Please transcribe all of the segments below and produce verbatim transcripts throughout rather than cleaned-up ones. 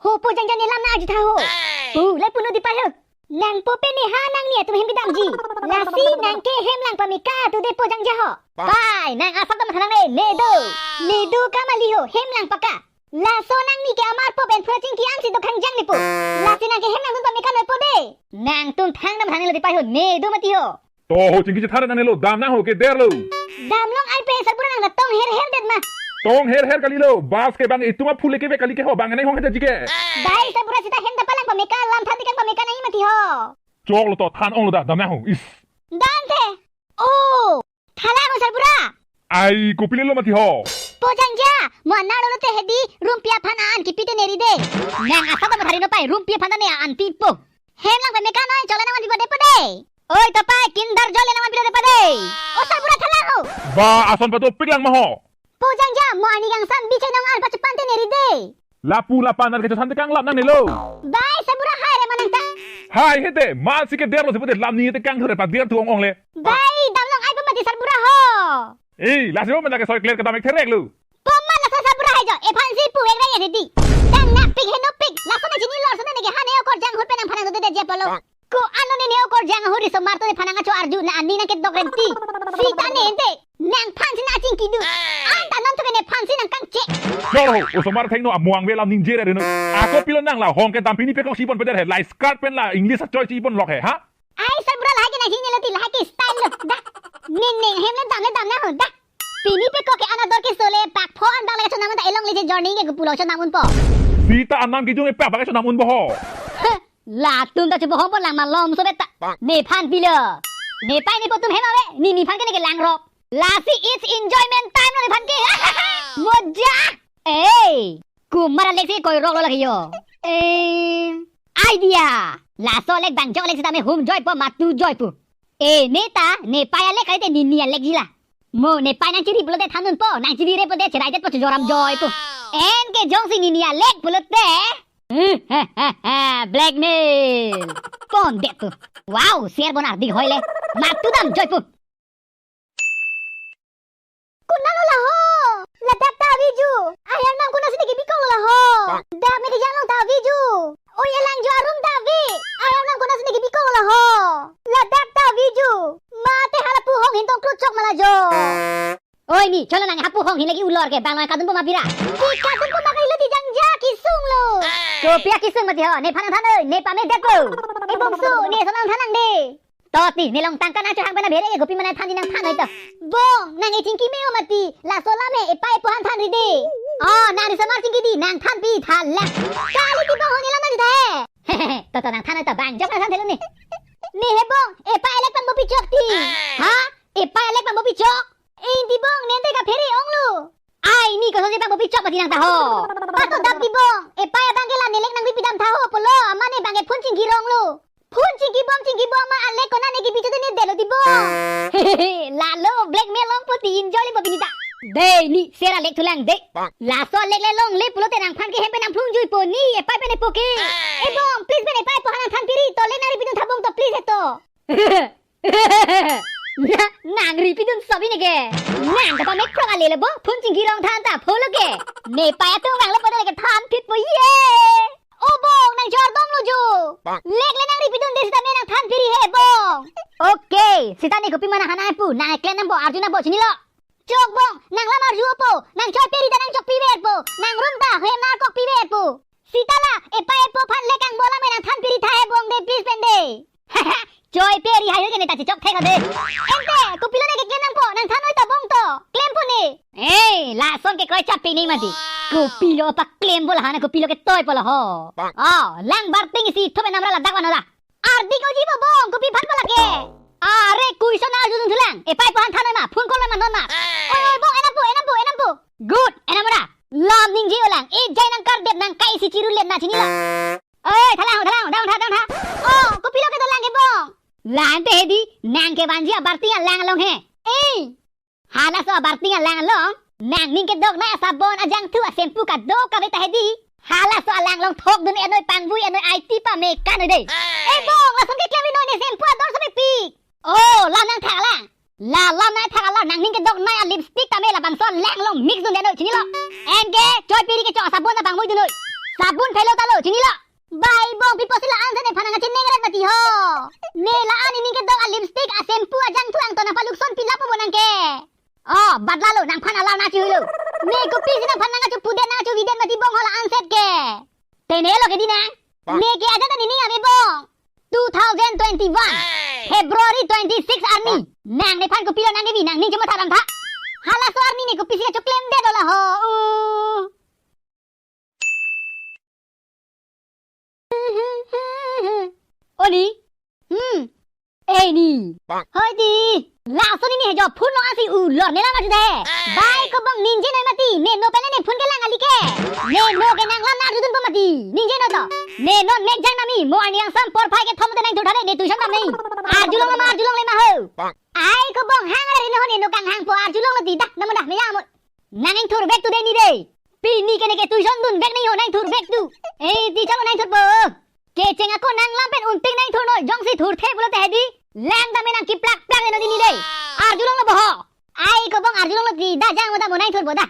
Ho, po jangja ne lam nang arjutha ho. Hey! Pu, le puno di pai ho. Nangpo pen ne ha nangni atum hem kedamji. Lasi nang ke hem lang pame ka tu de po jangja ho. Pa! Pai, nang asap ta matha nangne, ne do. Ne do kamali ho, hem lang paka. Laso nangni ke amar po pen phura chingki ansi do khangjang ne po. Lasi nang ke hem nangdun pame ka noi po de. Nangtum thang dam thang ne lo di pai ho, ne do mati ho. To ho, chingki chethar nangne lo, dam nang ho, keder lo. Damlong ai pe sarbura nang ta tong her her det ma. Tong her her kali lo, bas ke bang itum aphu le keve kali ke ho, bang nang hong heta ji ke. Bai sarbura sita hem ta palang pame ka, lam than tekang pame ka nangji mati ho. Chok lo to, than ong lo da, dam nang ho, is. Dam the. Oh, thalang ho sarbura. Ai, kopilo lo mati ho. Po jangja, mo anar lo te hedi, rumpi aphan an kipi te ne ri de. Nang asap ta matha ri no pai, rumpi aphan ta ne an pipo. Hem lang pame ka noi, chole nang an pipo de po de. Oi, to pai, Kinder Joy le nang an pipo de po de. O sarbura thalang ho. Ba, ason padopik lang ma ho. Po jangja, mo ani kangsam bichai nang an pachepan te ne ri de. Lapu lapan an kecho than tekang lam nangne lo. Bai, sarbura hai re ma nang ta. Hai hete, man si keder lo si po de lam ni tekang thu re pa der thu ong ong le. Bai, damlong ai pamati sarbura ho. Eh, lasi mo man ke soi kler kedam ek therek lo. Poma laso sarbura hai jo, ephan si pu ek rang ya di. Dang nak pik he no pik, laso na chini lor sana ne ke ha ne okorjang ahut pen nangphan nang do de je polo. Ko-an lo ne ne okorjang ahut riso mar to nephan nang acho arju, na ani nang kedok renti. Sita ne ente, nangphan si nang chingki dun. Anta non to ke nephan si nang kangche. Chor ho, osomar thengno amuang ve lam ningje re no. Ako pilo nang la hong kedam pini pekok si pon peder he, la skirt pen la English achoi si pon lok he, ha? Ai, sarbura lahai ke nang hini lo ti, lahai ke style lo. Da. Ning ning hem le dam le dam nang ho, da. Pini pekok ke anador ke sole, pak pho an bang le chonam ta elong le je journey ke pulo chonam unpo. Sita anam kijung e pak bang chonam unpo ho. Heh, latum ta chupo hong pon lang malom so beta. Nephan pilo. Nepai nepo atum hem ave, ne nephan ke ne ke lang rok. Lasi it's enjoyment time lo nephan ke. Moja. Ei, kumar alek si koi rok lo lagi yo. Em, idea. Laso alek bang jok alek sitame hum joipo matu joipo. E, ne ta, nepai alek kali te nini alek jila. Mo, nepai nang chiri pulote than unpo, nang chiri re po te cherai det po chujoram joipo. En ke jongsi nini alek pulote. Blackmail. Pon det tu. Wow, share bon ardi hoi le. Matu dam joipo. Konat lo la ho? Ladak ta ave ju. Aher nam konatsi ne kebikong lo la ho? Dak me kejang along ta ave ju. Oi, elang jo arum ta ave. Aher nam konatsi ne kebikong lo la ho? Ladak ta ave ju. Mate hala pu hong hin tong kruchok ma la jo. Oi ni, cholo nang hapu hong hin lagi ulor ke bang lo kadunpo ma pira. Ke kadunpo ma kali lo ti jangja kesung lo. Kopi akesung mati ho, nephan nang than oi, ne pame det po. E bongso, ne so nang than nang de. To ti, ne long tangka nang chohang pen abhere ke kopi ma nang than di nang than noi to. Bong, nang e chingki me-o mati, laso lam he epai epo aphan than ri de. Oh, nang risomar chingki di, nang than pi than lang. Kali ti bong ho ne lam nang di tha he. Hehehe, to to nang than noi to bang jok nang than thelo ne. Ne he bong, epai alek pangbo pichok ti. Ha? Epai alek pangbo pichok? Inti bong, nente kaphere ong lo. Ai ni kosonsi pangbo pichok mati nang ta ho. Pato dam ti bong. Epai abang ke la ne lek nangri pidam tha ho pulo, amat ne bang ke phone chingki rong lo. Phone chingki bom chingki bom ma alek konat ne kebi cho te ne det lo ti bong. Lalo blackmail longpo ti enjoy le bo pini ta. Dei ni share alek thulang dei. Laso alek le longle pulote nangphan ke hem pen nangphlung juipo ni epai pen epo ke. E bong, please pen epai epo aphan nang than piri to, lek nangri pidun tha bong to please he to. Na, nangri pidun sobi ne ke. Nang ta pamek phrok ale le bong, phone chingki rong than ta phone lo ke. Nepai atum vang le pode le ke than phitpo ye. O bong, nang jor dom lo jo. Lek le nangri pidun de sitame nang than piri he bong. Okay, sita ne kopi ma nang hana pu, nang eklem nangpo, arju nangpo, chinilo. Chok bong, nang lam arju po, nang choi piri ta nang chok piver po, nang rum ta, hem nang kok piver po. Sita la, epai epo aphan lek kangbo lam nang than piri tha he bong de, please pen de. Choi piri hai ke ne ta chechok thek de. Ente, kopilo ne keklem nangpo, nang than noi to bong to, klempo ne. Ei, lason ke kroi chap pini mati. Kopilo paklempo la hana kopilo ke toipo la ho. Oh, lang barting isi thup enam ra ladak vano la. Ardi ko ji bo bong, kopi aphan pala ke. Are, question arjudun thulang. Epai aphan than noi ma, phone call ma non ma. Oi, oi, bong, enam po, enam po, enam po. Good, enam ra. Lam ningje olang, e jai nang kar det nang kai si chiru let na chinilo. Oi, thalang, thalang, dang tha, dang tha. Oh, kopilo kedo lang ke bong. Lang te hedi, nang ke vanji abarting alang along he. Eh. Halaso abarting alang along, nangning kedok na asabon ajangthu ashampoo kadokave ta hedi. Halaso alang along thokdun enoi pangvui enoi aiti pame kanoi dei. Eh bong, lason ke klemri noi ne shampoo ador so mepik. Oh, lam nang thak lang. La lam nai thak alar nangning kedok nai a lipstick tame labangso lang along mix dun deno chinilo. Anke choi piri kechok sabun ta bang mui dunoi. Sabun phelo talo chinilo. Bai bong pi pusi la-an si nephan nangkachiningret mati ho. Ne la-an nening kedok a lipstick a shampoo a jangthu angton aphan lukson pilap po nangke. Oh, badlalo nangphan alar nangchihuilo. Ne kopisi nangphan nangkachopu det nangkachovi det mati bong ho la-an set ke. Tenelo ke di nang. Ne ke ajat nening ave bong. Two thousand twenty-one. February twenty-six arni. Nang nephan kopilo nangkevi nangning chematha dam tha. Halaso arni ne kopisi kachoklem det dola ho. Uh. Oni. Hmm. Eh ni. Hoi di. Laso nening he jo phone long ansi ulor ne la mati de. Bai kobong ningje noi mati. Ne no pele ne phone kelang kali ke. Ne no ke nang lam arjudun po mati. Ningje noi to. Ne non mek jang nami. Mo arni angsam porphai kethom te nangthur thare ne tuition dam nai. Arjulong lama arjulong lema ho. Ai kobong hang are ne ho ne no kanghang po arjulonglo di dak namun dah meyang mo. Nang ingthur vek tu de ni de. Pini ke ne ke tuition dun vek ni ho nang ingthur vek tu. Eh, di chalo nang ingthur po. Kecheng ako nang lam pen unting nang ingthur noi jongsi thurthe pulote hedi. Lang tame nangkiplak plak deno di ni de. Arjulonglo bo ho. Ai kobong arjulonglo di dah jang mo dah mo nang ingthur po dah.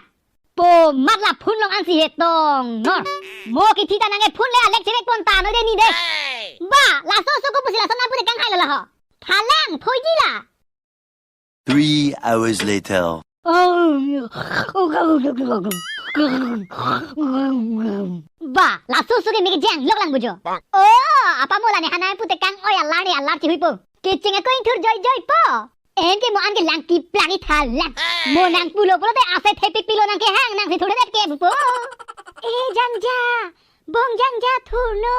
Po mat la phone long ansi hetong nor. Mo kithi ta nangke phone le alek chevek pon ta noi de ni de. Ba, laso so kopusi laso nangpu de kanghailo la ho. Thalang, phoi di la. Three hours later. Ba, laso so ke meke jang lok lang bujo. Oh, apa mo la ne hanai pute kang oi alar ne alar chihui po. Kecheng ako ingthur joi joi po. Anke mo anke lang kiplak i thalang. Mo nang pulo pulote ase thepik pilo nangkehang nangsi thurdet ke bu po. Eh, jangja. Bong jangja thurno.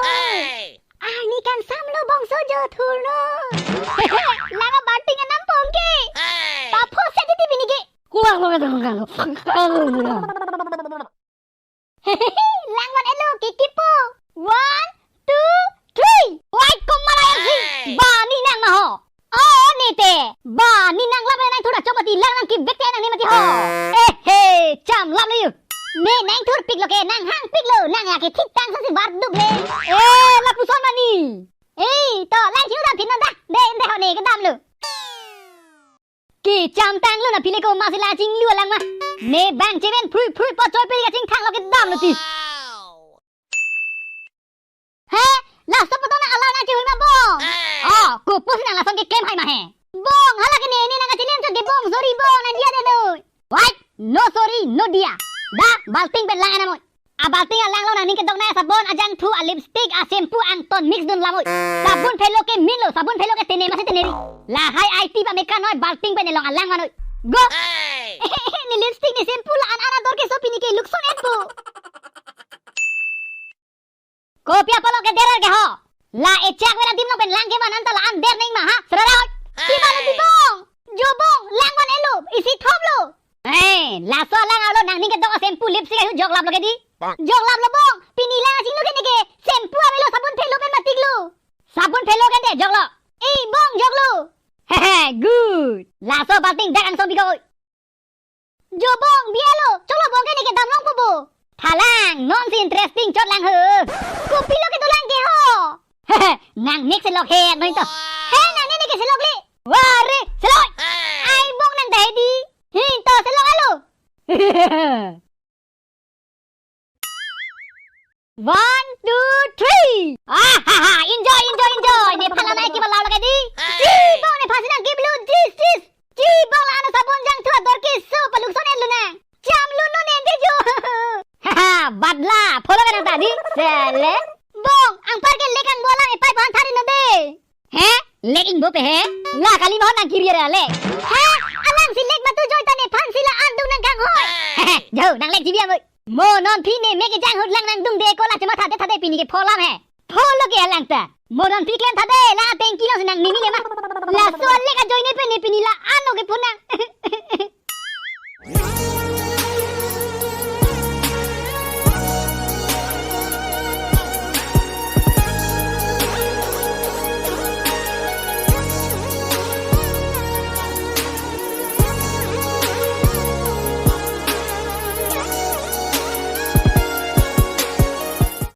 Arni kangsam lo bongso jo thurno. Lama bating anam pongke. Hey. Papho se titi binigi. Langvan elo kikipo. One, two, three. Wai komala yang si. Hey. Ba ni nang ma ho. Oh, ne te. Ba, ne nang lap nang thura chomati lang nangkivek te nang ne mati ho. Eh, he, cham lap le yu. Ne nang thurpiklo ke, nang hangpiklo, nang ya ke thik tang sa si var duk le. Eh, lapuson mani. Eh, to, lang chiu dam phin non ta. De, de ho ne kedam lo. Kecham tanglo na phi le ko ma si la chinglu alang ma. Ne bang cheven phrui phrui pa choi pe kachingthanglo kedam lo ti. He, laso poto nang alar nangchihui ma bong. Hey. Oh, kopusi nang lason keklem hai ma he. Bong, hala ke ne, ne nangkachilem chot ke bong, sorry bong, nang dia de noi. Wait, no sorry, no dia. Da, balting pen lang anamoi. A balting alang lo nangning kedok nai sabon, a jangthu, a lipstick, a shampoo, angton mix dun lamoi. Sabon phelo ke min lo, sabon phelo ke tene masi tene ri. Lahai ai ti ba meka noi balting pen elong alang manoi. Go. Hey. Ne lipstick ne shampoo la-an an ador ke so pini ke lukson et po. Kopi apolok ke derar ke ho. La echak vela dim long pen lang ke manan ta la-an der neng ma ha. Serara hoi. Ti malu ti bong. Jo bong, langvan elo, isi thop lo. Eh, laso lang alo nangning kedok shampoo lipstick ahu jok lap lo ke di. Jok lap lo bong. Pini lang asing lo ke ne ke. Shampoo avelo sabon phelo pen matik lo. Sabon phelo ke de jok lo. Eh, bong jok lo. Hehe, good. Laso balting dak angsong bikoi. Jo bong, bialo, cholo bong ke ne ke dam long po bo. Thalang, non si interesting chot lang ho. Kopilo ke dolang ke ho. Nang nek selok he noi to. He, nang ne ne ke selok le. Ware, selok. Ai bong nang dai di. Hin to selok alo. One, two, three. Ah, ha, ha. Enjoy, enjoy, enjoy. Nephan la nai kibang lau lake di. Chi bong nephan si nang kiblu jis jis. Chi bong la ano sabon jangthu ador ke so palukson en lu nang. Cham lu no nen je jo. Ha, ha, badla. Follow ka nang ta di. Sele. Bong, angpar ke lek ang bola epai pan thari no de. He? Lek ingbo pe he? La kali mohon nang kiri ra lek. He? Alang si lek matu joi ta nephan si la-an dung nang kanghoi. He, he, jo, nang lek jibi amoi. Mo non phi ne mek kejang ahut lang nang dungde ko la chema thade thade pini ke pholam he. Pholo ke alang ta. Mo non phi klem thade la ateng kilo si nang nini le ma. Laso lek ajoine pen ne pini la-an lo ke phonang.